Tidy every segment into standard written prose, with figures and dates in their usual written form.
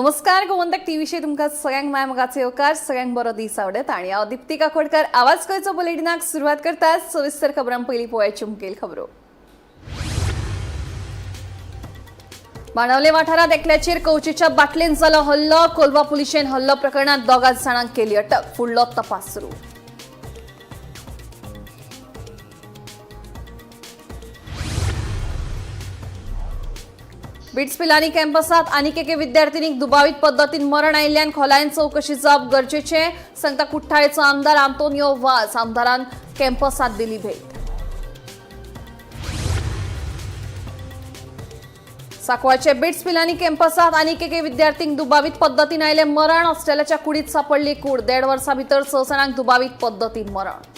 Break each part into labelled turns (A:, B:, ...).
A: नमस्कार, गोमंतक टीव्हीशी तुमकां सगळ्यांक माय मोगाचो येवकार. सगळ्यांक बरो दीस आवडत आणि हांव दीप्ती काकोडकर आवाज गोंयचो बुलेटिनाक सुरवात करता. सविस्तर खबरां. पयलीं पळोवया मुखेल खबरो. बाणावले वाठारात एकल्याचेर कवचेच्या बाटलेन जालो हल्लो. कोलवा पुलिशेन हल्लो प्रकरणात दोगा जाणांक केली अटक. फुडलो तपास सुरू. बिट्स पिलानी कॅम्पसात आनीक एके विद्यार्थिनीक दुबावीत पद्दतीन मरण आयिल्ल्यान खोलायेन चवकशी जावप गरजेचें, सांगता कुठ्ठाळेचो आमदार आंतोनियो वाज. आमदारान कॅम्पसात दिली भेट. साकवाळचे बिट्स पिलानी कॅम्पसात आनीक एके विद्यार्थींक दुबावीत पद्दतीन आयले मरण. हॉस्टेलाच्या कुडीत सापडली कूड. देड वर्सा भितर 6 जाणांक दुबावीत पद्दतीन मरण.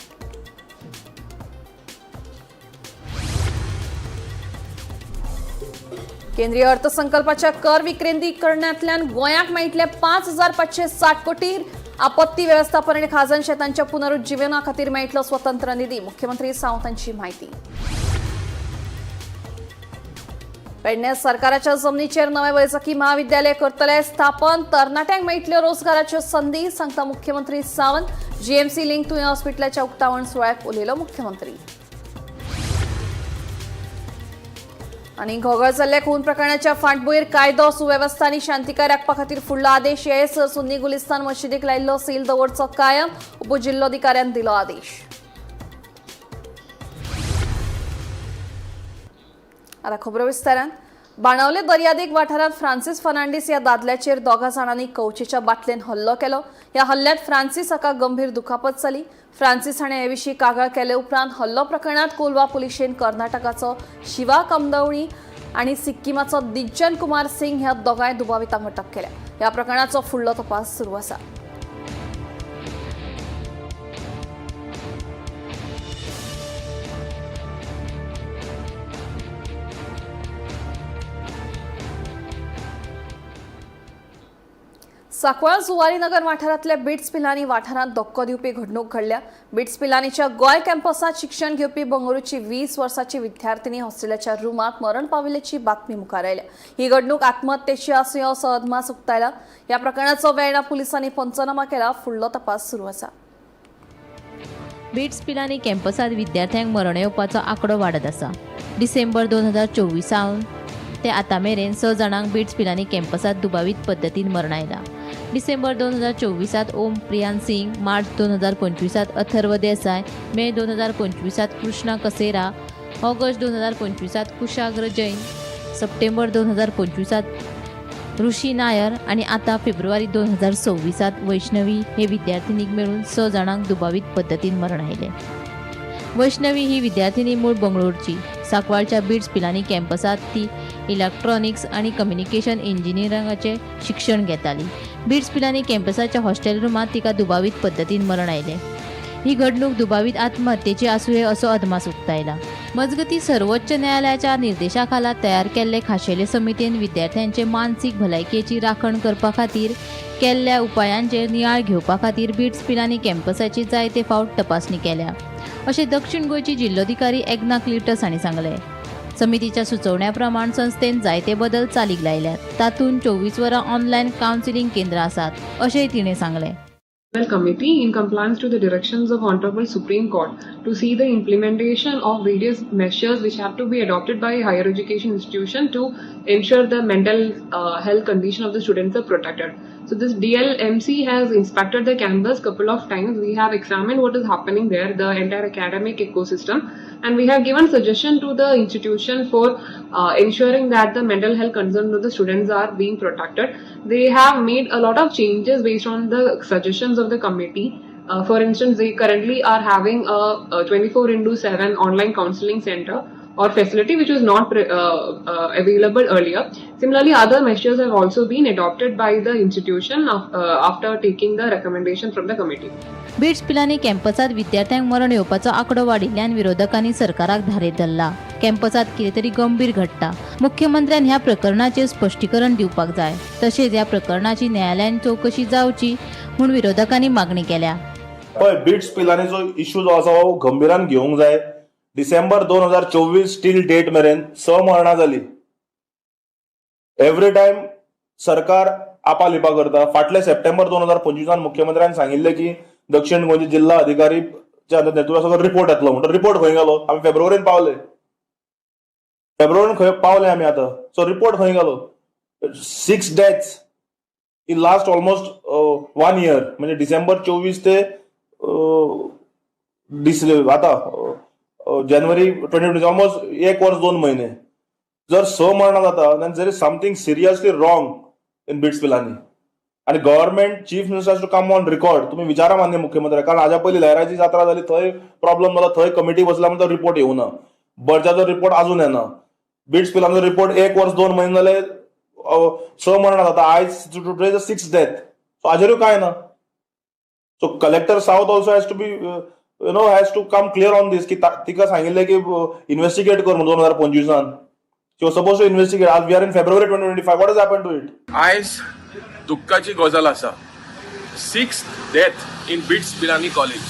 A: केंद्रीय अर्थसंकल्पाच्या कर विकेंद्रीकरणांतल्यान गोंयाक मेळटले 5,560 कोटी. आपत्ती वेवस्थापन आणि खाजन शेतांच्या पुनरुज्जीवना खातीर मेळटलो स्वतंत्र निधी, मुख्यमंत्री सावंतांची माहिती. पेडणे सरकाराच्या जमनीचेर नवे वैजकी महाविद्यालय करतले स्थापन. तरणाट्यांक मेळटल्यो रोजगाराच्यो संदी, सांगता मुख्यमंत्री सावंत. जीएमसी लिंक तुयें हॉस्पिटलाच्या उक्तावण सुवाळ्याक उलयलो मुख्यमंत्री. आनी घोगळ जाल्ल्या खून प्रकरणाच्या फाटभूंयेर कायदो सुवेवस्था आनी शांतिकाय राखपा खातीर फुडलो आदेश येयसर सुन्नी गुलिस्तान मशिदीक लायिल्लो सील दवरचो कायम. उपजिल्लोधिकाऱ्यान दिलो आदेश. आता खबरो विस्तारान. बाणावले दर्यादेग वाठारांत फ्रांसीस फर्नांडीस ह्या दादल्याचेर दोगा जाणांनी कवचेच्या बाटलेन हल्लो केलो. ह्या हल्ल्यांत फ्रांसीस हाका गंभीर दुखापत जाली. फ्रांसीस हाणें हे विशीं कागाळ केले उपरांत हल्लो प्रकरणांत कोलवा पुलिशेन कर्नाटकाचो शिवा कमदवणी आनी सिक्किमाचो दिज्जन कुमार सिंग ह्या दोगांय दुबावितांक अटक केल्या. ह्या प्रकरणाचो फुडलो तपास सुरू आसा. सांकवाळ जुवारीनगर वाठारांतल्या बिट्स पिलानी वाठारांत धक्को दिवपी घडणूक घडल्या. बिट्स पिलानीच्या गोंय कॅम्पसांत शिक्षण घेवपी बंगळुरूची 20 वर्साची विद्यार्थिनी हॉस्टेलाच्या रुमात मरण पाविल्ल्याची बातमी मुखार आयल्या. ही घडणूक आत्महत्येची आसूया असो अदमास उक्तायला. ह्या प्रकरणाचो वेर्णा पुलिसांनी पंचनामा केला. फुडलो तपास सुरू आसा.
B: बिट्स पिलानी कॅम्पसात विद्यार्थ्यांक मरण येवपाचो आंकडो वाडत आसा. डिसेंबर 2024 ते आतां मेरेन 6 जाणांक बिट्स पिलानी कॅम्पसात दुबावीत पद्दतीन मरण आयलां. डिसेंबर 2024 ओम प्रियान सिंग, मार्च 2025 अथर्व देसाय, मे 2025 कृष्णा कसेरा, ऑगस्ट 2025 कुशाग्र जैन, सप्टेंबर 2025 ऋषी नायर आनी आतां फेब्रुवारी 2026 वैष्णवी हे विद्यार्थिनीक मेळून 6 जाणांक दुबावीत पद्दतीन मरण आयलें. वैष्णवी ही विद्यार्थिनी मूळ बंगळुरूची. सांकवाळच्या बिट्स पिलानी कॅम्पसांत ती इलेक्ट्रॉनिक्स आनी कम्युनिकेशन इंजिनियरिंगाचें शिक्षण घेताली. बिट्स पिलानी कॅम्पसाच्या हॉस्टेल रुमांत तिका दुबावीत पद्दतीन मरण आयलें. ही घडणूक दुबावीत आत्महत्येची आसुये असो अदमास उक्तायला. मजगतीं, सर्वोच्च न्यायालयाच्या निर्देशाखाला तयार केल्ले खाशेले समितीन विद्यार्थ्यांचे मानसीक भलायकेची राखण करपा खातीर केल्ल्या उपायांचेर नियाळ घेवपा खातीर बिट्स पिलानी कॅम्पसाची जायते फावट तपासणी केल्या, अशें दक्षिण गोंयची जिल्लोधिकारी एग्ना क्लिटस हांणी सांगलें. समितीच्या सुचोवण्या प्रमाण संस्थेन जायते बदल चालीक लायल्यात. तातूंत 24 वरां ऑनलायन कावन्सिलिंग केंद्रां आसात, अशेंय तिणें सांगलें.
C: Committee, in compliance to the directions of Honorable Supreme Court to see the implementation of various measures which have to be adopted by higher education institution to ensure the mental health condition of the students are protected. So this DLMC has inspected the campus couple of times. We have examined what is happening there, the entire academic ecosystem, and we have given suggestion to the institution for ensuring that the mental health concerns of the students are being protected. They have made a lot of changes based on the suggestions of the committee. For instance, they currently are having a 24/7 online counseling center or facility which was not available earlier. Similarly, other measures have also been adopted by the institution after taking the recommendation from the committee.
B: Bits Pilani कॅम्पसात विद्यार्थ्यांक मरण येवपाचो आंकडो वाडिल्ल्यान विरोधकांनी सरकाराक धारेर धरला. कॅम्पसात कितें तरी गंभीर घडटा. मुख्यमंत्र्यान ह्या प्रकरणाचेर स्पश्टीकरण दिवपाक जाय. तशेंच ह्या प्रकरणाची न्यायालयान चवकशी जावची म्हूण विरोधकांनी मागणी केल्या.
D: पळय, बिट्स पिलानीचो इश्यू जो आसा हो गंभीरान घेवंक जाय. डिसेंबर 2024 टील डेट मेरेन 6 मरणां जाली. एवरी टायम सरकार आपा लिपा करता. फाटले सप्टेंबर 2025 मुख्यमंत्र्यान सांगिल्लें की दक्षिण गोंयचे जिल्हा अधिकारीच्या नेतृत्वाचो रिपोर्ट येतलो म्हणून. रिपोर्ट खंय गेलो? आमी फेब्रुवारीन पावले. फेब्रुवारीन खंय पावले आमी आतां? सो रिपोर्ट खंय गेलो? Six deaths in last almost one year, म्हणजे डिसेंबर 24 ते आतां जानेवारी 2020, ऑलमोस्ट एक वर्स 2 म्हयने जर स मरणां जाता, then there is something seriously wrong in BITS Pilani. आनी government, chief minister to come on record. तुम्ही विचारा मान्य मुख्यमंत्री, कारण हाज्या पयलीं लयराईची जात्रा जाली, थंय प्रॉब्लम जाला, थंय कमिटी बसला म्हणून तो रिपोर्ट येवना. बर्जाचो रिपोर्ट अजून येना. बिट्स पिलानीचो रिपोर्ट एक वर्स 2 म्हयने जाले, स मरणां जाता. आयज today is six death, so हाजेरूय काय ना. So collector south also has to be you know has to come clear on this की तिका सांगिल्लें की इन्व्हेस्टिगेट कर म्हणून 2025. She was supposed to investigate. आज we are in February 2025. What has happened to it?
E: आयज दुख्खाची गजाल आसा, six death in BITS Pilani College.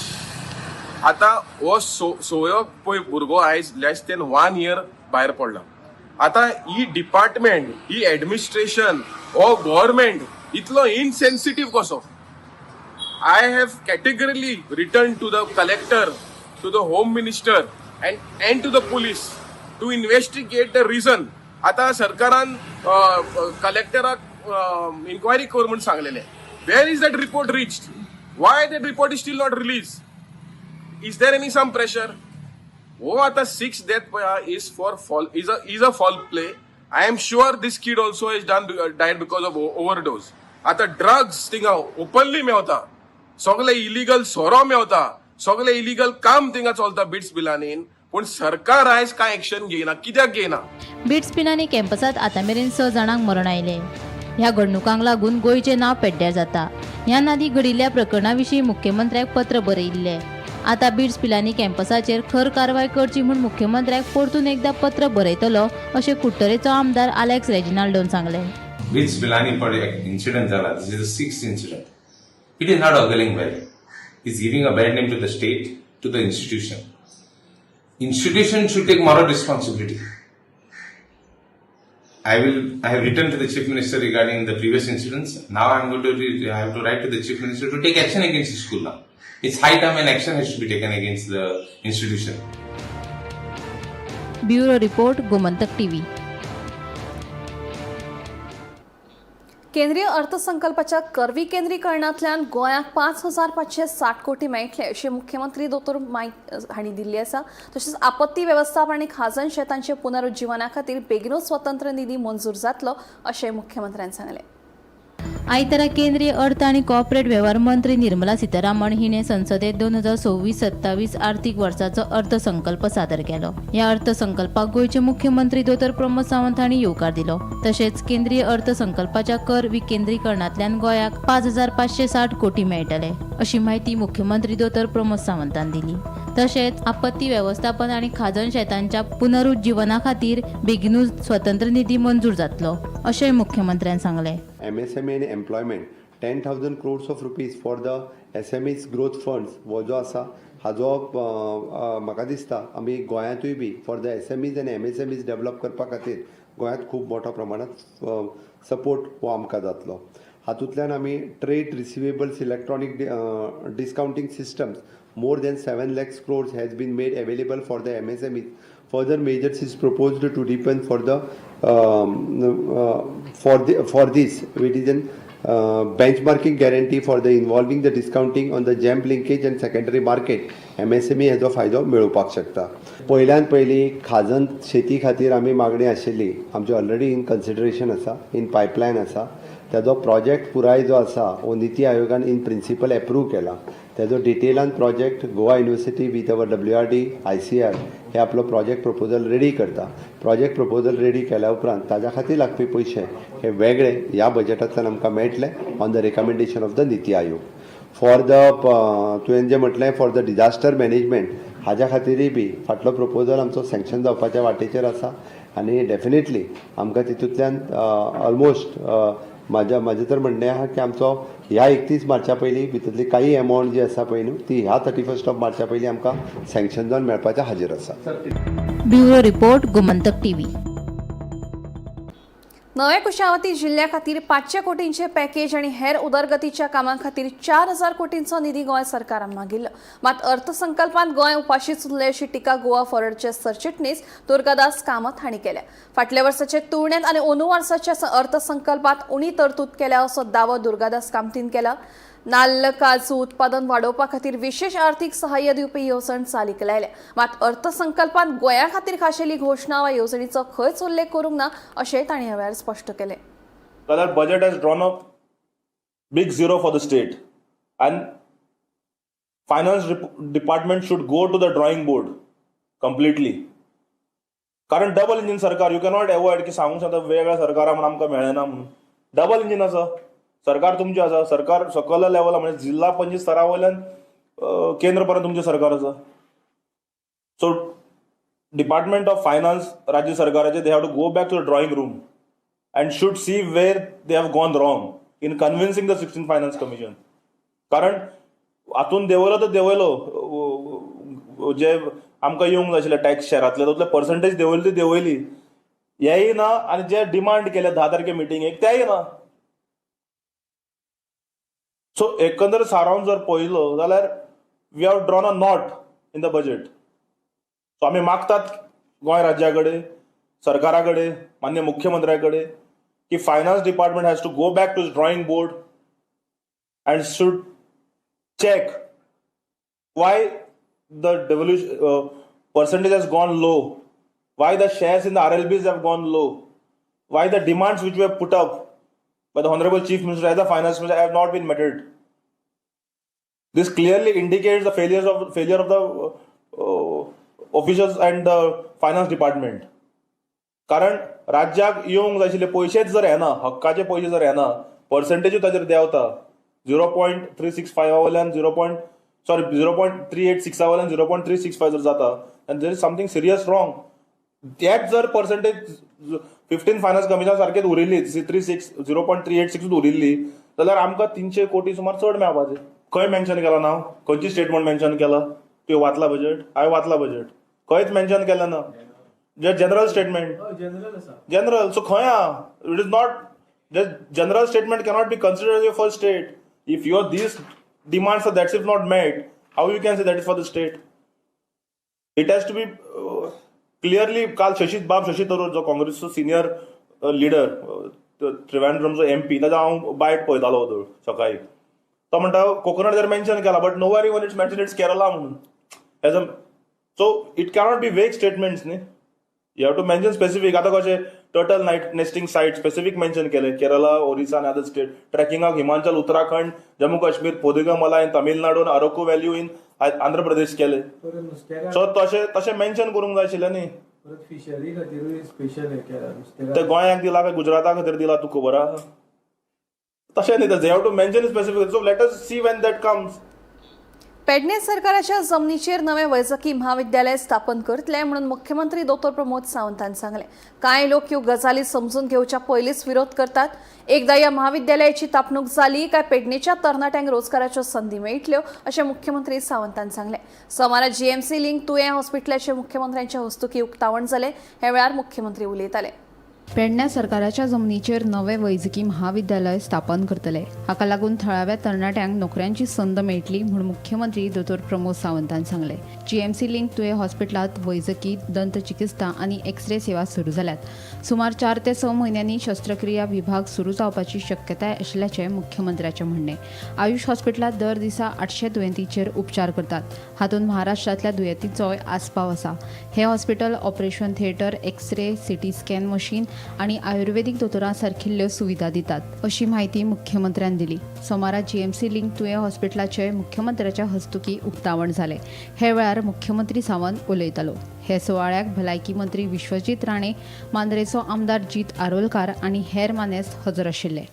E: आतां हो सवयो पळय भुरगो आयज लेस दॅन वन इयर भायर पडला. आतां ही डिपार्टमेंट, ही एडमिनिस्ट्रेशन, हो गव्हर्मेंट इतलो इनसेन्सिटीव कसो? I have categorically written to the collector, to the home minister and to the police to investigate the reason. आता सरकारान कलेक्टराक इन्क्वायरी कर म्हूण सांगलेले. Where is that report reached? Why that report is still not release? Is there any some pressure? हो, आता six death पळय is for foul is a foul play. I am sure this kid also is done died because of overdose. आता drugs थिंगा openly मेवता, सगळे illegal सोरो मेवता, सगळे इलिगल काम थिंगा चलता बिट्स पिलानीन, पूण सरकार आयज कांय एक्शन घेयना. कित्याक घेयना?
B: बिट्स पिलानी कॅम्पसात आतां मेरेन स जाणांक मरण आयलें. ह्या घडणुकांक लागून गोंयचें नांव पेड्ड्यार जाता. ह्या आदीं घडिल्ल्या प्रकरणा विशीं मुख्यमंत्र्याक पत्र बरयिल्लें. आतां बिट्स पिलानी कॅम्पसाचेर खर कारवाय करची म्हूण मुख्यमंत्र्याक परतून एकदां पत्र बरयतलो, अशें कुडटरेचो आमदार आलेक्स रेजिनाल्डोन सांगलें.
F: BITS Pilani for incident जाला, this is the sixth incident. It is not auguring well. It's giving a bad name to the state, to the institution. Institution should take moral responsibility. I have written to the Chief Minister regarding the previous incidents. Now I have to write to the Chief Minister to take action against the school now. It's high time an action has to be taken against the institution.
B: Bureau report, Gomantak TV.
A: केंद्रीय अर्थसंकल्पाच्या कर विकेंद्रीकरणांतल्यान गोंयाक 5560 कोटी मेळटले, अशें मुख्यमंत्री दोतोर नायक हांणी दिल्ली आसा. तशेंच आपत्ती वेवस्थापन आनी खाजन शेतांचे पुनरुज्जीवना खातीर बेगिनूच स्वतंत्र निधी मंजूर जातलो, अशें मुख्यमंत्र्यान सांगलें.
B: आयतारा केंद्रीय अर्थ आनी कॉर्पोरेट वेव्हार मंत्री निर्मला सीतारामन हिणे संसदेत 2026-27 आर्थीक वर्साचो अर्थसंकल्प सादर केलो. ह्या अर्थसंकल्पाक गोंयचे मुख्यमंत्री दोतोर प्रमोद सावंत हांणी येवकार दिलो. तशेंच केंद्रीय अर्थसंकल्पाच्या कर विकेंद्रीकरणांतल्यान गोंयाक 5560 कोटी मेळटले, अशी म्हायती मुख्यमंत्री दोतोर प्रमोद सावंतान दिली. तशेंच आपत्ती वेवस्थापन आनी खाजन शेतांच्या पुनरुज्जीवना खातीर बेगिनूच स्वतंत्र निधी मंजूर जातलो, अशेंय मुख्यमंत्र्यान सांगलें.
G: MSME and employment, 10,000 crores of rupees for the SMEs growth funds. हो जो आसा हाजो म्हाका दिसता आमी गोंयांतूय बी for the SMEs आनी एमएसएमईज डेवलप करपा खातीर गोंयांत खूब मोठ्या प्रमाणात सपोर्ट हो आमकां जातलो. हातूंतल्यान आमी trade receivables electronic discounting systems, more than 7 lakhs crores has been made available for the MSMEs. Further measures is proposed to deepen for this, it is an benchmarking guarantee for the involving the discounting on the GeM linkage and secondary market. MSME हेजो फायदो मेळोवपाक शकता. पयल्यान पयलीं खाजन शेती खातीर आमी मागणी आशिल्ली आमची, ऑलरेडी इन कन्सिडरेशन आसा, इन पायपलायन आसा. तेजो प्रोजेक्ट पुराय जो आसा हो निती आयोगान इन प्रिंसिपल एप्रूव केला. तेजो डिटेलान project Goa University with our WRD, ICAR हे आपलो प्रोजेक्ट प्रपोजल रेडी करता. प्रोजेक्ट प्रपोजल रेडी केल्या उपरांत ताज्या खातीर लागपी पयशे हे वेगळे ह्या बजेटांतल्यान आमकां मेळटले on the recommendation of the NITI Aayog. For the तुवें जें म्हटलें फॉर the disaster management, हाज्या खातीरय बी फाटलो प्रपोजल आमचो सँक्शन जावपाच्या वाटेचेर आसा आनी डेफिनेटली आमकां तितूंतल्यान ऑलमोस्ट म्हाजें तर म्हणणें आहा की आमचो ह्या 31 मार्चा पयलीं भितरली काही एमावंट जी आसा पळय न्हू, ती ह्या 31st of मार्चा पयलीं आमकां सँक्शन जावन मेळपाचें हाजेर आसा.
B: Bureau report, Gomantak TV.
A: नव्या कुशावती जिल्ल्या खातीर 500 कोटींचे पॅकेज आनी हेर उदरगतीच्या कामां खातीर 4000 कोटींचो निधी गोंय सरकारान मागिल्लो. मात अर्थसंकल्पांत गोंय उपाशीच उरलें अशी टिका गोवा फॉरवर्डचे सरचिटणीस दुर्गादास कामत हांणी केल्या. फाटल्या वर्साचे तुळनेत आनी अंदू वर्साच्या अर्थसंकल्पात उणी तरतूद केल्या असो दावो दुर्गादास कामतीन केला. नाल्ल काजू उत्पादन वाडोवपा खातीर विशेष आर्थिक सहाय्य दिवपी येवजण चालीक लायल्या. मात अर्थसंकल्पात गोंया खातीर खाशेली घोशणा वा येवजणीचो खंयच उल्लेख करूंक ना अशें तांणी ह्या वेळार स्पश्ट केलें.
D: जाल्यार budget has drawn up big zero for the state and finance department should go to the drawing board completely. कारण डबल इंजीन सरकार, you cannot avoid की सांगूंक शकता वेगळ्या सरकारा म्हूण आमकां मेळना म्हणून. डबल इंजीन आसा सरकार, तुमचें आसा सरकार सकयल्या लेवला, म्हणजे जिल्हा पंचायत स्तरा वयल्यान केंद्र पर्यंत तुमचें सरकार आसा. सो डिपार्टमेंट ऑफ फायनान्स राज्य सरकाराचे, they have to go back to the drawing room and should see where they have gone wrong in convincing the 16th Finance Commission. कारण हातून देंवयलो तर देंवयलो, जे आमकां येवंक जाय आशिल्ले टॅक्स शॅरांतले तितले पर्संटेज देंवयली ती देंवयली, हेय ना आनी जे डिमांड केले 10 तारखे मिटिंगेक तेय ना. सो एकंदर सारावन जर पळयलो जाल्यार we have drawn a nought in the budget. So आमी मागतात गोंय राज्या कडेन, सरकारा कडेन, मान्य मुख्यमंत्र्या कडेन की finance department has to go back to drawing board and should check why the devolution percentage has gone low, why the shares in the RLBs have gone low, why the demands which were put up by the Honorable Chief Minister as the Finance Minister have not been met. This clearly indicates the failure of the officials and the finance department. कारण राज्याक येवंक जाय आशिल्ले पयशेच जर येना, हक्काचे पयशे जर येना, पर्संटेजूय ताजेर देंवता, 0.365 वयल्यान zero point sorry 0.386 वयल्यान 0.365 जर जाता आनी there is something serious wrong. तेच जर पर्संटेज 15 फायनान्स कमिशना सारकेच उरिल्ली, 0.386 उरिल्ली जाल्यार आमकां 300 कोटी सुमार चड मेळपाचे. खंय मेन्शन केलां नांव, खंयची स्टेटमेंट मेन्शन केलां? तुवें वाचला बजेट? हांवें वाचला बजेट, खंयच मेन्शन केलें ना. जे जनरल स्टेटमेंट, जनरल, सो खंय आहा? It is not general statement, cannot be considered for state. If your these demands are that's if not met, how you can say that is for the state? It has to be clearly. काल शशी बाब शशी थरूर, जो काँग्रेसचो senior leader, त्रिवेंद्रमचो MP, ताजो हांव बायट पळयतालो वदळ सकाळी. तो म्हणटा coconut जर मेन्शन केला, but nowhere even it's mention it's Kerala म्हणून as a. So it cannot be vague statements न्ही, you have to mention specific. आतां कशें turtle night nesting site specific mention केले, केरला, ओरिसा आनी अदर स्टेट. ट्रेकिंगाक Himachal, Uttarakhand, Jammu Kashmir, Podhigamala in Tamil Nadu, Araku valley in Andhra Pradesh केले. So तशें तशें मेन्शन करूंक जाय आशिल्लें न्ही.
H: परत फिशरी खातीरूय स्पेशल हे केला नुस्तें.
D: ते गोंयाक दिला काय गुजराता खातीर दिला तुका खबर आहा? तशें न्ही, they have to mention specific. So let us see when that comes.
A: Pedne सरकाराच्या जमनीचेर नवें वैजकी म्हाविद्यालय स्थापन करतले म्हणून मुख्यमंत्री दोतोर प्रमोद सावंतान सांगलें. कांय लोक ह्यो गजाली समजून घेवच्या पयलींच विरोध करतात. एकदा ह्या म्हाविद्यालयाची थापणूक जाली काय पेडणेच्या तरणाट्यांक रोजगाराच्यो संदी मेळटल्यो अशें मुख्यमंत्री सावंतान सांगलें. सोमारा जीएमसी लिंक तुयें हॉस्पिटलाचें मुख्यमंत्र्यांच्या हस्तुकीं उक्तावण जालें. ह्या वेळार मुख्यमंत्री उलयताले.
I: पेडण्या सरकाराच्या जमनीचेर नवें वैजकी महाविद्यालय स्थापन करतले. हाका लागून थळाव्या तरणाट्यांक नोकऱ्यांची संद मेळटली म्हूण मुख्यमंत्री दोतोर प्रमोद सावंतान सांगलें. जीएमसी लिंक तुयें हॉस्पिटलांत वैजकी, दंत चिकित्सा आनी एक्सरे सेवा सुरू जाल्यात. सुमार 4 ते 6 म्हयन्यांनी शस्त्रक्रिया विभाग सुरू जावपाची शक्यताय आशिल्ल्याचें मुख्यमंत्र्याचें म्हणणें. आयुष हॉस्पिटलांत दर दिसा 800 दुयेंतींचेर उपचार करतात. हातूंत महाराष्ट्रांतल्या दुयेंतींचोय आस्पाव आसा. हें hospital operation theatre, X-ray, CT scan machine आनी आयुर्वेदीक दोतोरां सारकिल्ल्यो सुविधा दितात अशी म्हायती मुख्यमंत्र्यान दिली. सोमारा जीएमसी लिंक तुयें हॉस्पिटलाचें मुख्यमंत्र्याच्या हस्तुकीं उक्तावण जालें. हे वेळार मुख्यमंत्री सावंत उलयतालो. हे सुवाळ्याक भलायकी मंत्री विश्वजीत राणे, मांद्रेचो आमदार जीत आरोलकार आनी हेर मानेस्त हजर आशिल्ले.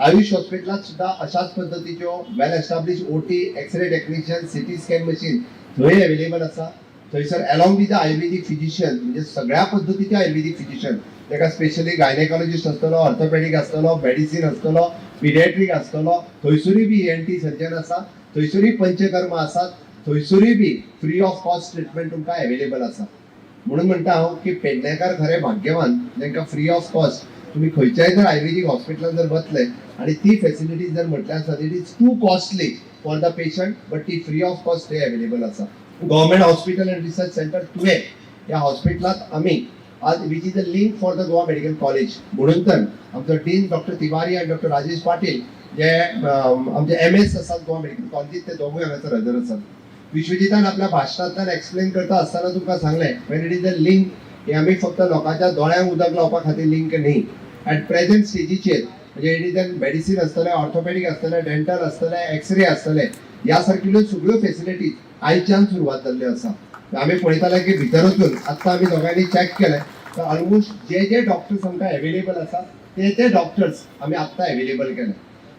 G: आयुष हॉस्पिटलात सुद्धा अशाच पद्दतीच्यो well establish OT, X-ray technician, CT scan machine थंय अवेलेबल आसा. थंयसर along with the Ayurvedic physician, म्हणजे सगळ्या पद्दतीचे आयुर्वेदीक फिजिशियन, ताका स्पेशली गायनेकॉलॉजिस्ट आसतलो, ऑर्थोपेडीक आसतलो, मेडिसीन आसतलो, पिडिएट्रीक आसतलो. थंयसरूय बी ईएनटी सर्जन आसा, थंयसरूय पंचकर्म आसात, थंयसरूय be free of cost treatment तुमकां अवेलेबल आसा. म्हणून म्हणटा हांव की पेडणेकार खरे भाग्यवान, तांकां फ्री ऑफ कॉस्ट तुमी खंयच्याय जर आयुर्वेदीक हॉस्पिटलान जर वतले आनी ती फेसिलिटीज जर म्हटल्यार आसा, it is too costly for the patient, but ती फ्री ऑफ कॉस्ट थंय अवेलेबल आसा. Government Hospital and Research Centre Tuem ह्या हॉस्पिटलांत आमी आज, which is a link for the Goa Medical College, म्हणून तर आमचो डीन डॉक्टर तिवारी आनी डॉक्टर राजेश पाटील जे आमचे एमएस आसात गोवा मेडिकल कॉलेजीत, ते दोगूय हांगासर हजर आसात. विश्वजितान आपल्या भाशणांतल्यान एक्सप्लेन करता आसतना तुमकां सांगलें, when it is a link, हे आमी फक्त लोकांच्या दोळ्यांक उदक लावपा खातीर लिंक न्ही. एट प्रेझेंट स्टेजीचेर म्हणजे it is an medicine आसतलें, ऑर्थोपेडीक आसतलें, डेंटल आसतलें, एक्सरे आसतले, ह्या सारकिल्ल्यो सगळ्यो फेसिलिटीज आयच्यान सुरवात जाल्ल्यो आसा. आमी पळयताले की भितर वचून आत्तां आमी दोगांयनी चॅक केलें तर ऑलमोस्ट जे जे डॉक्टर्स आमकां एवेलेबल आसा ते ते डॉक्टर्स आमी आत्तां एवेलेबल केले.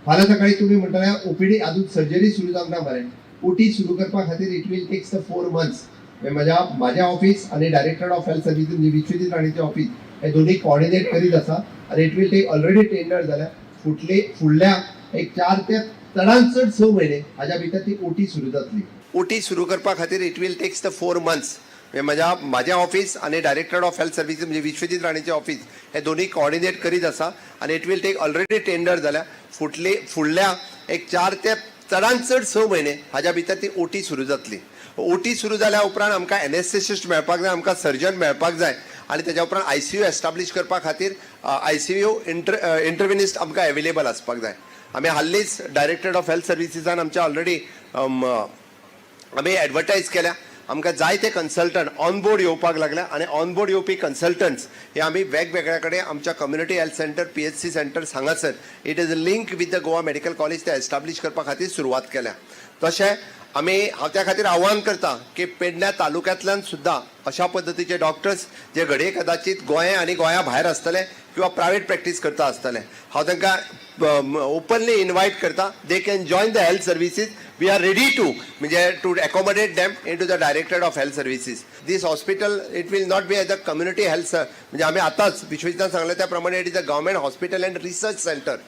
G: फाल्यां सकाळी तुमी म्हणटले ओपीडी अजून सर्जरी सुरू जावंक ना मरे. ओटी सुरू करपा खातीर it will takes the 4 months. म्हज्या म्हाजें ऑफिस आनी डायरेक्टर ऑफ हेल्थ सर्विसीस म्हणजे विश्वजीत राणेचें ऑफिस हे दोन्ही कॉर्डिनेट करीत आसा आनी it will take, already tender जाल्या, फुटले फुडल्या एक 4 ते चडान चड 6 म्हयने हाज्या भितर ती ओटी सुरू जातली. ओटी सुरू करपा खातीर it will takes the 4 months. म्हणजे म्हाजें ऑफिस आनी डायरेक्टर ऑफ हेल्थ सर्विसीस म्हणजे विश्वजीत राणेचें ऑफिस हे दोन्ही कॉर्डिनेट करीत आसा आनी it will take, already tender जाल्या, फुटले फुडल्या एक 4 ते चडान चड 6 म्हयने हाज्या भितर ती ओटी सुरू जातली. ओटी सुरू जाल्या उपरांत आमकां एनेस्थेसिस्ट मेळपाक जाय, आमकां सर्जन मेळपाक जाय आनी तेज्या उपरांत आयसीयू एस्टाब्लीश करपा खातीर आयसीयू इंटरव्हेनिस्ट आमकां एवेलेबल आसपाक जाय. आमी हाल्लीच डायरेक्टरेट ऑफ हेल्थ सर्विसीसान आमच्या ऑलरेडी आमी एडवर्टायज केल्या. आमकां जायते कन्सल्टंट ऑन बोर्ड येवपाक लागले आनी ऑन बोर्ड येवपी कन्सल्टंट्स हे आमी वेगवेगळ्या कडेन आमच्या community health centre, PHC centres हांगासर, it is a link with the Goa Medical College, ते एस्टाब्लीश करपा खातीर सुरवात केल्या. तशें आमी हांव त्या खातीर आव्हान करता की पेडण्या तालुक्यांतल्यान सुद्दां अशा पद्दतीचे डॉक्टर्स जे घडये कदाचीत गोंय आनी गोंया भायर आसतले किंवा प्रायवेट प्रॅक्टीस करता आसतले, हांव तांकां ओपनली इनवायट करता, they can join the health services. We are ready to म्हणजे to accommodate them into the Directorate of Health Services. This hospital, it will not be as a community health, म्हणजे आमी आतांच विश्वजितान सांगलें त्या प्रमाणे it is a government hospital and research centre.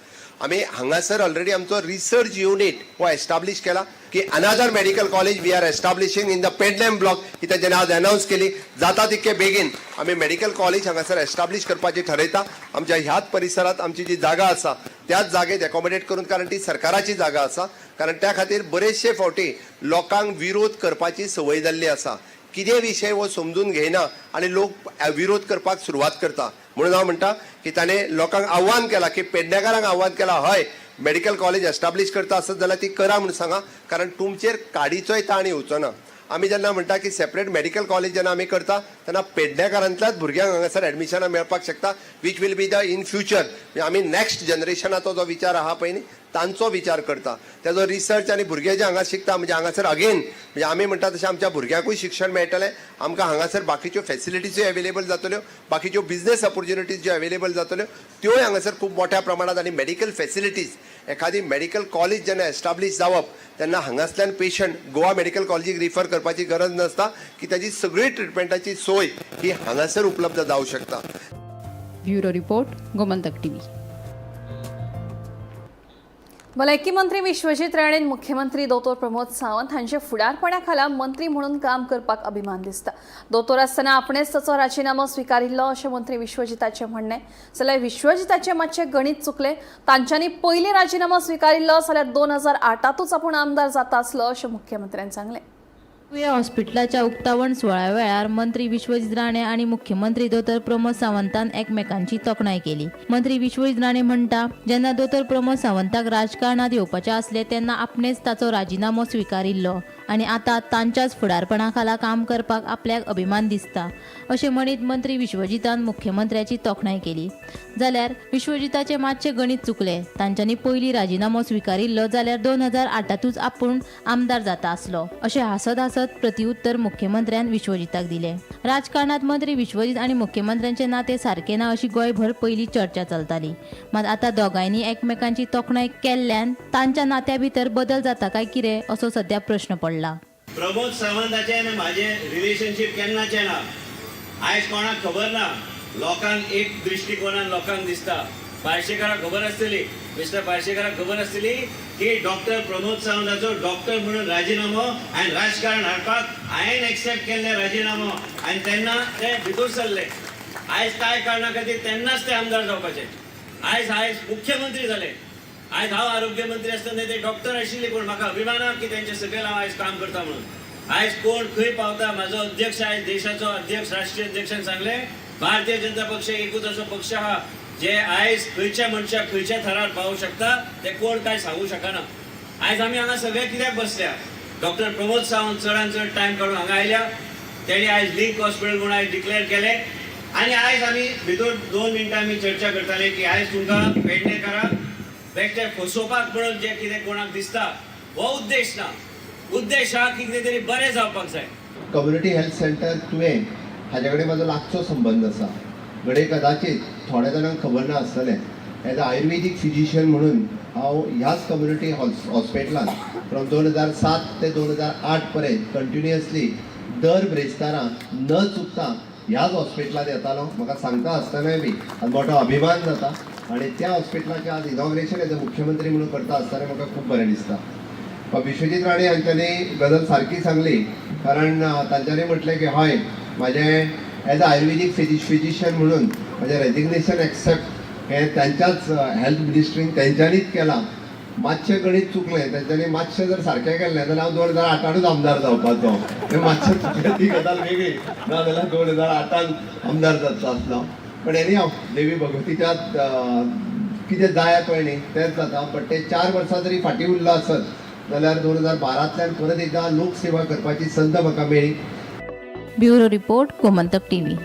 G: आमी हांगासर already आमचो रिसर्च युनीट हो एस्टाब्लीश केला की another medical college we are establishing in the Pednem block ही तेंच्यांनी आज अनावन्स केली. जाता तितके बेगीन आमी मेडिकल कॉलेज हांगासर एस्टाब्लीश करपाची ठरयता. आमच्या ह्याच परिसरात आमची जी जागा आसा त्याच जागेत एकोमोडेट करून, कारण ती सरकाराची जागा आसा. कारण त्या खातीर बरेचशे फावटी लोकांक विरोध करपाची संवय जाल्ली आसा. कितें विशय हो समजून घेयना आनी लोक विरोध करपाक सुरवात करता. म्हणून हांव म्हणटा की ताणें लोकांक आव्हान केलां की पेडणेकारांक आव्हान केलां, हय मेडिकल कॉलेज एस्टाब्लीश करता आसत जाल्यार ती करा म्हूण सांगा, कारण तुमचेर काडीचोय ताण येवचो ना. आमी जेन्ना म्हणटा की सेपरेट मेडिकल कॉलेज जेन्ना आमी करता तेन्ना पेडणेकारांतल्याच भुरग्यांक हांगासर एडमिशनां मेळपाक शकता, which will be the in future. आमी नॅक्स्ट जनरेशनाचो जो विचार आहा पळय न्ही, तांचो विचार करता, तेजो रिसर्च आनी भुरगे जे हांगा शिकता म्हणजे हांगासर अगेन म्हणजे आमी म्हणटा तशें आमच्या भुरग्यांकूय शिक्षण मेळटलें. आमकां हांगासर बाकीच्यो फेसिलिटीजूय अवेलेबल जातल्यो, बाकीच्यो बिजनेस ऑपॉर्च्युनिटीज ज्यो अवेलेबल जातल्यो त्योय हांगासर खूब मोठ्या प्रमाणात. आनी मेडिकल फेसिलिटीज, एखादी मेडिकल कॉलेज जेन्ना एस्टाब्लीश जावप तेन्ना हांगासल्यान पेशंट गोवा मेडिकल कॉलेजीक रिफर करपाची गरज नासता की ताजी सगळी ट्रिटमेंटाची सोय ही हांगासर उपलब्ध जावं शकता.
I: Bureau report, Gomantak TV.
A: भलायकी मंत्री विश्वजीत राणेन मुख्यमंत्री दोतोर प्रमोद सावंत हांच्या फुडारपणा खाला मंत्री म्हणून काम करपाक अभिमान दिसता. दोतोर आसतना आपणेच ताचो राजिनामो स्विकारिल्लो अशें मंत्री विश्वजिताचें म्हणणें. जाल्यार विश्वजिताचें मातशें गणीत चुकलें. तांच्यांनी पयलीं राजिनामो स्विकारिल्लो जाल्यार 2008तूच आपूण आमदार जाता आसलो अशें मुख्यमंत्र्यान सांगलें.
B: तुयें हॉस्पिटलाच्या उक्तावण सुवाळ्या वेळार मंत्री विश्वजीत राणे आनी मुख्यमंत्री दोतोर प्रमोद सावंतान एकमेकांची तोखणाय केली. मंत्री विश्वजीत राणे म्हणटा, जेन्ना दोतोर प्रमोद सावंताक राजकारणात येवपाचें आसलें तेन्ना आपणेच ताचो राजिनामो स्विकारिल्लो आनी आतां तांच्याच फुडारपणा खाला काम करपाक आपल्याक अभिमान दिसता अशें म्हणीत मंत्री विश्वजितान मुख्यमंत्र्याची तोखणाय केली. जाल्यार विश्वजिताचें मातशें गणीत चुकलें. तांच्यांनी पयलीं राजिनामो स्विकारिल्लो जाल्यार 2008तूच आपूण आमदार जाता आसलो अशें हांसत हांसत प्रतिउत्तर मुख्यमंत्र्यान विश्वजिताक दिलें. राजकारणात मंत्री विश्वजीत आनी मुख्यमंत्र्यांचे नातें सारकें ना अशी गोंयभर पयलीं चर्चा चलताली. मात आतां दोगांयनी एकमेकांची तोखणाय केल्ल्यान तांच्या नात्या भितर बदल जाता काय कितें असो सध्या प्रश्न पडला.
J: प्रमोद सावंताचे आनी म्हाजें रिलेशनशीप केन्नाचें ना. आयज कोणाक खबर ना. लोकांक एक दृश्टिकोनान लोकांक दिसता. पार्शेकाराक खबर आसतली, मिस्टर पार्शेकाराक खबर आसतली की डॉक्टर प्रमोद सावंताचो डॉक्टर म्हणून राजिनामो आनी राजकारण हाडपाक हांवें एक्सेप्ट केल्ले राजिनामो आनी तेन्ना ते भितर सरले. आयज काय कारणा खातीर तेन्नाच ते आमदार जावपाचे. आयज आयज मुख्यमंत्री जाले. आयज हांव आरोग्य मंत्री आसतना ते डॉक्टर आशिल्ले, पूण म्हाका अभिमान आहा की तेंच्या सकयल हांव आयज काम करता म्हणून. आयज कोण खंय पावता, म्हाजो अध्यक्ष आयज देशाचो अध्यक्ष, राष्ट्रीय अध्यक्षान सांगलें भारतीय जनता पक्ष एकूच असो पक्ष आहा जे आयज खंयच्या मनशाक खंयच्या थरार पावूंक शकता ते कोण काय सांगू शकना. आयज आमी हांगा सगळे कित्याक बसल्या, डॉक्टर प्रमोद सावंत चडान चड टायम काडून हांगा आयल्या, तेणी आयज लिंक हॉस्पिटल म्हणून आयज डिक्लेअर केलें. आनी आयज आमी भितर 2 मिनटां आमी चर्चा करताले की आयज तुमकां पेडणेकारांक बेश्टे फसोवपाक म्हणून जें कितें कोणाक दिसता हो उद्देश ना. उद्देश हा की कितें तरी बरें जावपाक जाय.
G: कम्युनिटी हेल्थ सेंटर तुवें हाजे कडेन म्हाजो लागचो संबंद आसा. घडये कदाचीत थोड्या जाणांक खबर ना आसतलें, एज अ आयुर्वेदीक फिजिशियन म्हणून हांव ह्याच कम्युनिटी हॉस्पिटलान फ्रॉम 2007 ते 2008 पर्यंत कंटिन्युअसली दर ब्रेस्तारा न चुकता ह्याच हॉस्पिटलांत येतालो. म्हाका सांगता आसतनाय बी आज मोठो अभिमान जाता आनी त्या हॉस्पिटलाचें आज इनॉग्रेशन एज अ मुख्यमंत्री म्हणून करता आसतना म्हाका खूब बरें दिसता. विश्वजीत राणे हांच्यांनी गजाल सारकी सांगली, कारण तांच्यांनी म्हटलें की हय म्हाजें एज अ आयुर्वेदीक फिजिशियन म्हणून म्हाजें रेजिग्नेशन एक्सेप्ट हें तांच्याच हेल्थ मिनिस्ट्रीन तेंच्यांनीच केलां. मातशें गणीत चुकलें, तेंच्यांनी मातशें जर सारकें केल्लें जाल्यार हांव 2008 आमदार जावपाचो. तें मातशें चुकलें ती गजाल वेगळी, ना जाल्यार 2008 आमदार जातलो आसलो. पण एनी हांव देवी भगवतीच्या कितें जाय पळय न्ही तेंच जाता. बट ते 4 वर्सां जरी फाटीं उरलो आसत जाल्यार 2012 परत एकदां लोकसेवा करपाची संद म्हाका मेळ्ळी.
B: Bureau report, Gomantak TV.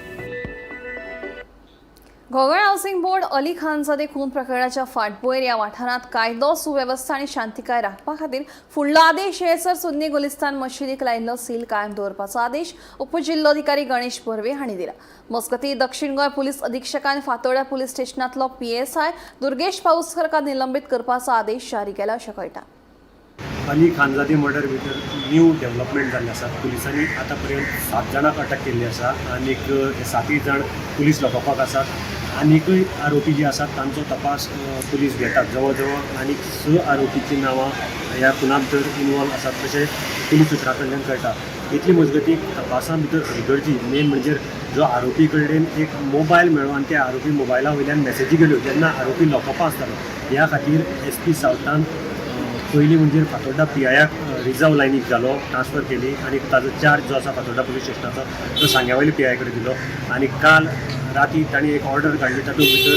A: Ghoghale housing board Ali Khanzade खून प्रकरणाच्या फाटभुंयेर ह्या वाठारांत कायदो सुवेवस्था आनी शांतिकाय राखपा खातीर फुडलो आदेश येसर सुन्नी गुलिस्तान मशिदीक लायिल्लो सील कायम दवरपाचो आदेश उपजिल्लोधिकारी गणेश बर्वे हांणी दिला. मजगतीं दक्षिण गोंय पुलीस अधीक्षकान फातोड्या पुलीस स्टेशनांतलो PSI Durgesh Pauskar हाका निलंबीत करपाचो आदेश जारी केला अशें कळटा.
K: अली खानजादी मर्डर भितर न्यू डेव्हलपमेंट जाल्ले आसा. पुलिसांनी आतां पर्यंत 7 जाणांक अटक केल्ली आसा आनीक हे 7 जाण पुलीस लॉकअपाक आसात. आनीकय आरोपी जे आसात तांचो तपास पुलीस घेतात. जवळ जवळ आनीक 6 आरोपीचीं नांवां ह्या खुना भितर इनवॉल्व आसात अशें पुलीस सुत्रां कडल्यान कळटा. इतली मजगती तपासा भितर हलगर्जी मेन म्हणजे जो आरोपी कडेन एक मोबायल मेळ्ळो आनी त्या आरोपी मोबायला वयल्यान मॅसेजी गेल्यो जेन्ना आरोपी लॉकअपा आसतालो. ह्या खातीर SP सावथान पयलीं म्हणजे फातोड्डा PIक रिजर्व लायनीक घालो, ट्रान्सफर केली आनी ताजो चार्ज जो आसा फातोड्डा पुलीस स्टेशनाचो तो सांग्या वयल्या PI कडेन दिलो. आनी काल राती तांणी एक ऑर्डर काडली, तातूंत भितर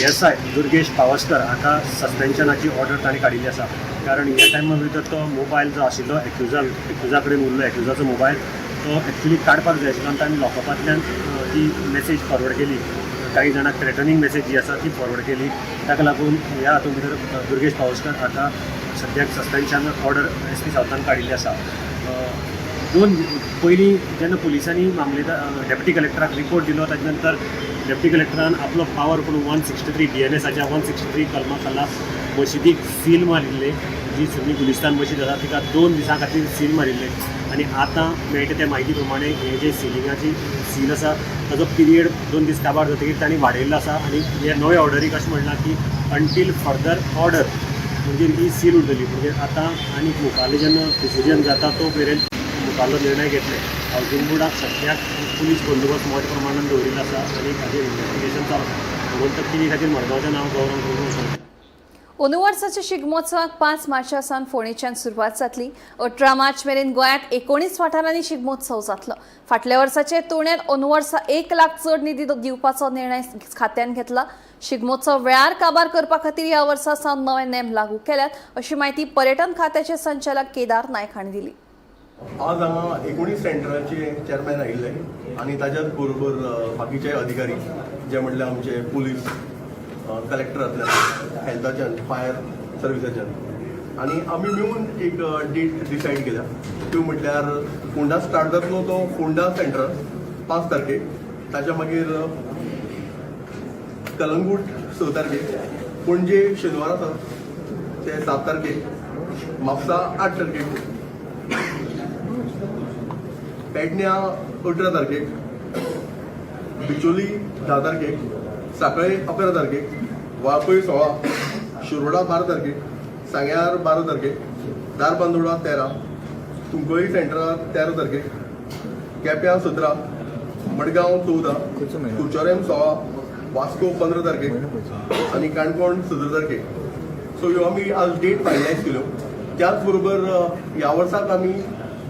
K: ASI Durgesh Pawaskar हाका सस्पेन्शनाची ऑर्डर तांणी काडिल्ली आसा. कारण ह्या टायमा भितर तो मोबायल जो आशिल्लो एक्युजा कडेन उरलो. एक्युजाचो मोबायल तो एक्चुली काडपाक जाय आशिल्लो आनी तांणी लॉकअपांतल्यान ती मॅसेज फॉरवर्ड केली. काही जाणांक थ्रेटनिंग मॅसेज जी आसा ती फॉरवर्ड केली. ताका लागून ह्या हातूंत भितर दुर्गेश पावसकर हाका सद्याक सस्पेन्शन ऑर्डर SP सावथान काडिल्ली आसा. 2 पयलीं जेन्ना पुलिसांनी मामलेदार डेप्युटी कलेक्टराक रिपोर्ट दिलो ताजे नंतर डेप्युटी कलेक्टरान आपलो पावर करून 163 BNSच्या 163 कलमा खाला मशिदीक सील मारिल्ले. जी सुन्नी गुलिस्तान मशीद आसा तिका 2 दिसां खातीर सील मारिल्ले आनी आतां मेळटा त्या म्हायती प्रमाणे हे जे सिलिंगाची सील आसा ताजो पिरियड 2 दीस काबार जातकीर तांणी वाडयल्लो आसा. आनी हे नवे ऑर्डरीक अशें म्हणलां की अंटील फर्दर ऑर्डर म्हणजे ही सील उरतली. म्हणजे आतां आनी मुखारलें जेन्ना डिसिजन जाता तो मेरेन मुखारलो निर्णय घेतले. हावजींग बोर्डाक सद्याक पुलीस बंदोबस्त मोठ्या प्रमाणान दवरिल्लो आसा आनी ताजेर इन्वेस्टिगेशन चालू आसा. गोमंतक टीव्ही खातीर मडगांवच्यान हांव गौरव प्रभू.
A: अंदू वर्साच्या शिगमोत्सवाक 5 मार्चा सावन फोंडेच्यान सुरवात जातली. 18 मार्च मेरेन गोंयांत 19 वाठारांनी शिगमोत्सव जातलो. फाटल्या वर्साचे तुळनेत अंदू वर्सा 1 लाख चड निधी दिवपाचो निर्णय खात्यान घेतला. शिगमोत्सव वेळार काबार करपा खातीर ह्या वर्सा सावन नवे नेम लागू केल्यात अशी म्हायती पर्यटन खात्याचे संचालक केदार नायक हांणी दिली.
L: आज हांगा 19 सेंटराचे चेअरमॅन आयिल्ले आनी ताच्याच बरोबर बाकीचे अधिकारी जे म्हणल्यार आमचे पुलीस, कलेक्टरांतल्यान, हेल्थाच्यान, फायर सर्विसाच्यान, आनी आमी मेळून एक डेट डिसायड केल्या. त्यो म्हटल्यार फोंडा स्टार्ट जातलो तो फोंडा सेंटरान 5 तारखेक, ताच्या मागीर कलंगूट 6 तारखेक, पणजे शेनवार आसा ते 7 तारखेक, म्हापसा 8 तारखेक, पेडण्या 18 तारखेक, बिचोली 10 तारखेक, सांखळे 11 तारखेक, वाळपय 16, शिरोडा 12 तारखेक, सांग्यार 12 तारखेक, धारबांदोडा 13, कुंकळी सेंटरार 13 तारखेक, केप्यां 17, मडगांव 14, कुडचोरेम 16, वास्को 15 तारखेक आनी काणकोण 17 तारखेक. सो ह्यो आमी आज डेट फायनलायज केल्यो. त्याच बरोबर ह्या वर्साक आमी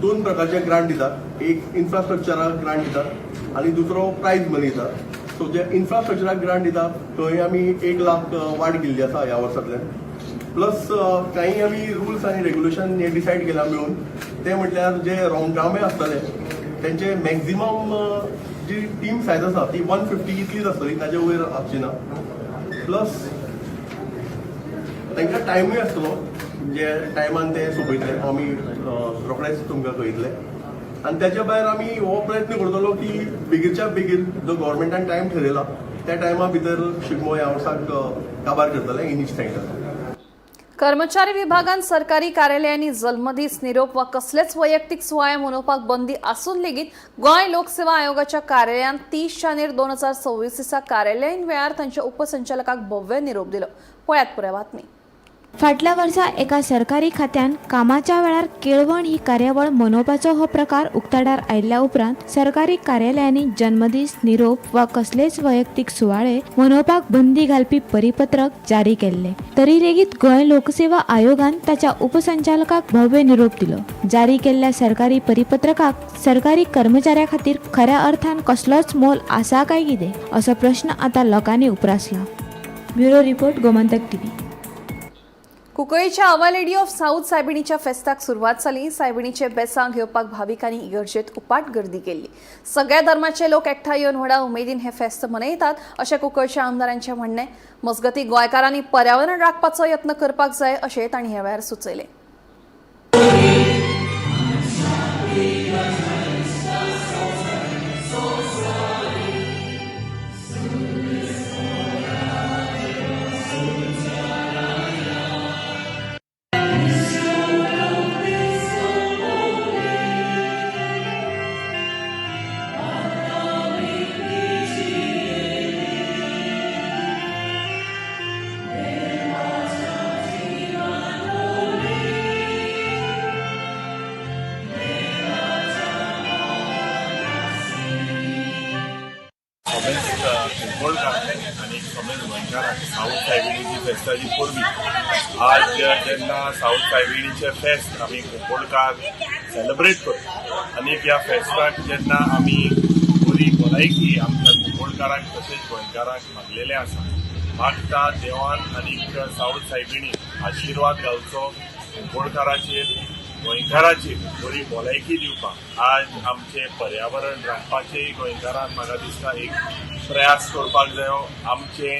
L: दोन प्रकारचे ग्रांट दितात. एक इन्फ्रास्ट्रक्चराक ग्रांट दितात आनी दुसरो प्रायज मनी दितात. सो जे इन्फ्रास्ट्रक्चराक ग्रांट दितात थंय आमी 1 लाख वाड केल्ली आसा ह्या वर्सांतल्यान. प्लस काही आमी रुल्स आनी रेग्युलेशन हे डिसायड केला मेळून. ते म्हटल्यार जे रोमटामे आसतले तेंचे मॅक्झिमम जी टीम सायज आसा ती 150 इतलीच आसतली, ताजे वयर आसची ना. प्लस तांकां टायमूय आसतलो, जे टायमान ते सोंपयतले, आमी रोखडेच तुमकां कळयतले. आनी त्याच्या भायर आमी हो प्रयत्न करतलो की बेगीनच्या बेगीन जो गव्हर्मेंटान टायम ठरयला त्या टायमा भितर शिगमो ह्या वर्साक काबार करतले इन इच सेंटर.
A: कर्मचारी विभागान सरकारी कार्यालयांनी जल्मदीस, निरोप वा कसलेच वैयक्तीक सुवाळे मनोवपाक बंदी आसून लेगीत गोंय लोकसेवा आयोगाच्या कार्यालयांत 30 जानेर 2026 दिसा कार्यालयीन वेळार तांच्या उपसंचालकाक भव्य निरोप दिलो. पळयात पुराय बातमी.
M: फाटल्या वर्सा एका सरकारी खात्यान कामाच्या वेळार केळवण ही कार्यावळ मनोवपाचो हो प्रकार उक्ताडार आयिल्ल्या उपरांत सरकारी कार्यालयांनी जन्मदीस, निरोप वा कसलेच वैयक्तीक सुवाळे मनोवपाक बंदी घालपी परिपत्रक जारी केल्ले. तरी लेगीत गोंय लोकसेवा आयोगान ताच्या उपसंचालकाक भव्य निरोप दिलो. जारी केल्ल्या सरकारी परिपत्रकाक सरकारी कर्मचाऱ्या खातीर खऱ्या अर्थान कसलोच मोल आसा काय कितें, असो प्रश्न आतां लोकांनी उप्रासला. Bureau report, Gomantak TV.
A: कुंकळीच्या our lady of south सायबिणीच्या फेस्ताक सुरवात जाली. सायबिणीचे बेसां घेवपाक भाविकांनी इगर्जेत उपाट गर्दी केल्ली. सगळ्या धर्माचे लोक एकठांय येवन व्हडा उमेदीन हे फेस्त मनयतात, अशें कुंकळच्या आमदारांचें म्हणणें. मजगती, गोंयकारांनी पर्यावरण राखपाचो यत्न करपाक जाय, अशें तांणी ह्या वेळार सुचयलें.
N: सगळेच कुंकळकार आनी सगळेच गोंयकारांक साऊथ सायबिणीची फेस्ताची परबी. आज जेन्ना साऊथ सायबिणीचें फेस्त आमी कुंकळकार सेलिब्रेट करता आनी ह्या फेस्ताक जेन्ना आमी बरी भलायकी आमच्या कुंकळकारांक तशेंच गोंयकारांक मागलेलें आसा, मागता देवान आनीक साऊथ सायबिणी आशिर्वाद घालचो कुंकळकाराचेर, गोंयकाराचेर, बरी भलायकी दिवपाक. आज आमचें पर्यावरण राखपाचेय गोंयकारान म्हाका दिसता एक प्रयास करपाक जायो. आमचे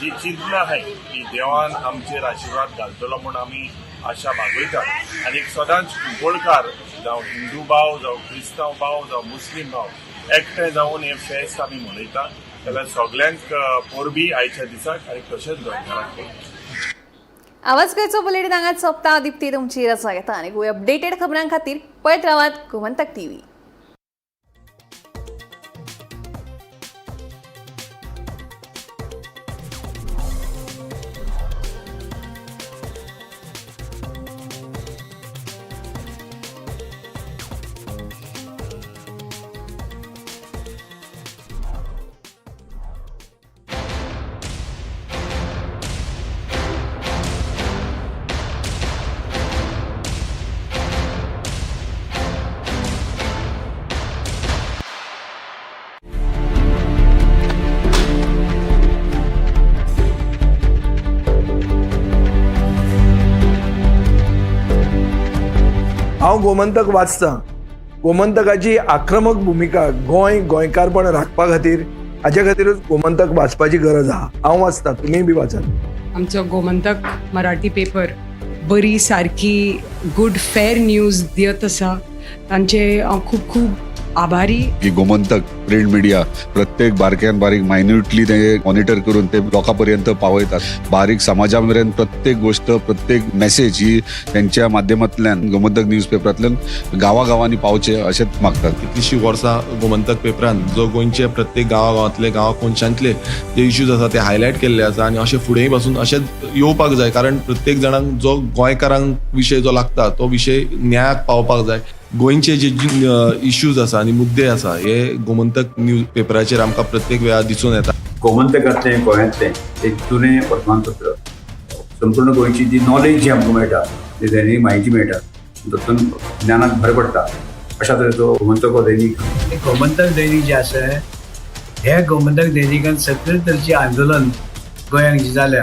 N: जी चिंतनां आहाय ती देवान आमचेर आशिर्वाद घालतलो म्हूण आमी आशा बागयतात. आनी सदांच कुंकळकार जावं हिंदू भाव, जावं क्रिस्तांव भाव, जावं मुस्लीम भाव एकठांय जावन हें फेस्त आमी मनयता. जाल्यार सगल्यांक परबी आयच्या दिसाक आनी तशेंच गोंयकारांक परबी.
A: आवाज गोंयचो बुलेटीन हांगाच सोंपता. दिप्ती तुमची रजा घेता आनी अपडेटेड खबरां खातीर पळयत रावात गोमंतक टीव्ही.
O: हांव गोमंतक वाचतां. गोमंतकाची आक्रमक भुमिका गोंय, गोंयकारपण राखपा खातीर, हाजे खातीरूच गोमंतक वाचपाची गरज आहा. हांव वाचतां, तुमीय बी वाचात.
C: आमचो गोमंतक मराठी पेपर बरी सारकी गुड फेर न्यूज दियत आसा. तांचे हांव खूब खूब आभारी.
P: की गोमंतक प्रिंट मिडिया प्रत्येक बारक्यान बारीक मायन्युटली ते मॉनिटर करून ते लोकां पर्यंत पावयतात. बारीक समाजा मेरेन प्रत्येक गोष्ट, प्रत्येक मेसेज ही त्यांच्या माध्यमांतल्यान, गोमंतक न्यूज पेपरांतल्यान गांवागांवांनी पावचे अशेंच मागतात.
Q: कितलीशीं वर्सां गोमंतक पेपरान जो गोंयचे प्रत्येक गांवागांवांतले, गांवा कोनशांतले जे इश्यूज आसा ते हायलायट केल्ले आसा आनी अशें फुडेंय पासून अशेंच येवपाक जाय, कारण प्रत्येक जाणांक जो गोंयकारांक विशय जो लागता तो विशय न्यायाक पावपाक जाय. गोंयचे जे इश्यूज आसा आनी मुद्दे आसा हे गोमंतक न्यूज पेपराचेर आमकां प्रत्येक वेळार दिसून येता.
R: गोमंतकांतलें, गोंयांतलें एक जुनें वर्तमानपत्र. संपूर्ण गोंयची जी नॉलेज जी आमकां मेळटा, जी दैनीक म्हायती मेळटा, तातूंत ज्ञानाक भर पडटा. अशा तरेचो गोमंतक हो दैनीक.
H: गोमंतक दैनिक जे आसा, हे गोमंतक दैनिकान सगळे तरेचे आंदोलन गोंयांत जे जाल्या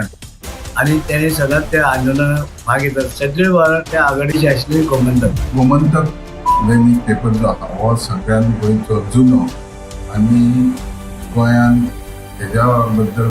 H: आनी तेणे सदांच त्या आंदोलनात भाग घेतात. सगळे त्या आघाडीचे आशिल्ले गोमंतक.
S: गोमंतक दैनीक पेपर जो आसा हो सगळ्यात गोंयचो जुनो आनी गोंयांत हेज्या बद्दल